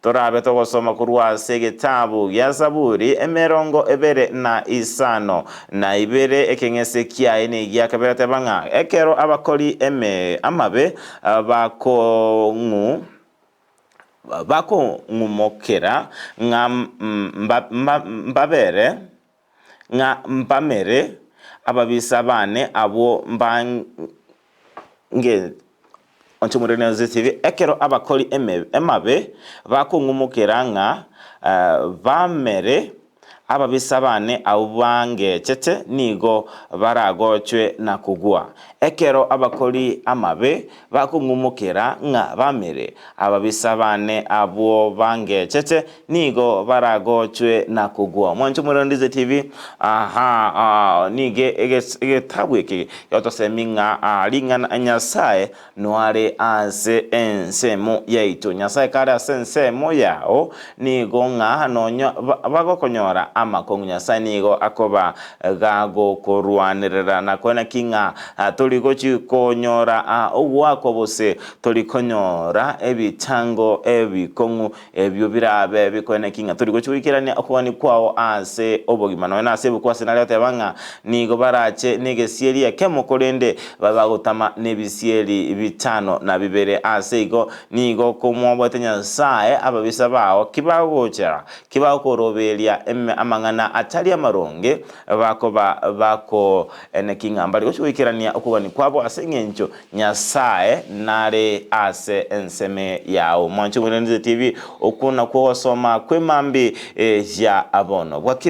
Torabe togosoma korwa ase egetabu gia Zaburi emerongo ebere na isano na ibere ekeng'ese kiaye negia kabere ateba ng'a ekero abakori eme amabe bakong'u bakong'umokera ng'a mbabere ng'a mbamere ababisa bane abwo mbange Onche Omorwani o Zesibi, ekero abakori amabe bakong'umokera ng'a bamere ababisa bane abwo bangechete, nigo baragochwe na kogwa. Ekero abakori amabe bakong'umokera ng'a bamere ababisa bane abwo bangechete, Nigo baragochwe na kogwa. Mwanche Omorwani TV, aha, nigo egetabu eke gegotosemia ng'a ring'ana Nyasae noare ase ensemo yaito. Nyasae kare ase ensemo yao, nigo ng'a nonya bagokonyora amakong'u Nyasae nigo akoba gagokorwanerera na koena ki ng'a tori gochi konyora ogoakwa gose tori konyora ebitango ebikong'u Ebio birabe bikoeneki ng'a tori gochia goikerania okogania kwao ase obogima. Nonya nase ebuku ase nare goteba ng'a nigo barache negesieri ekemo korende babe bagotama nebisieri bitano na bibere. Ase igo nigo komwoboete Nyasae ababisa bao kibagochera, kibagokoroberia amang'ana atari amaronge, bakoba bakoeneki ng'a mbari gochia goikerania okogania kwabo ase engencho Nyasae nare ase ensemo yao. Mwanche Omorembe TV, okwo nakwo ogosoma kw'emambi ya bono. Bwakire.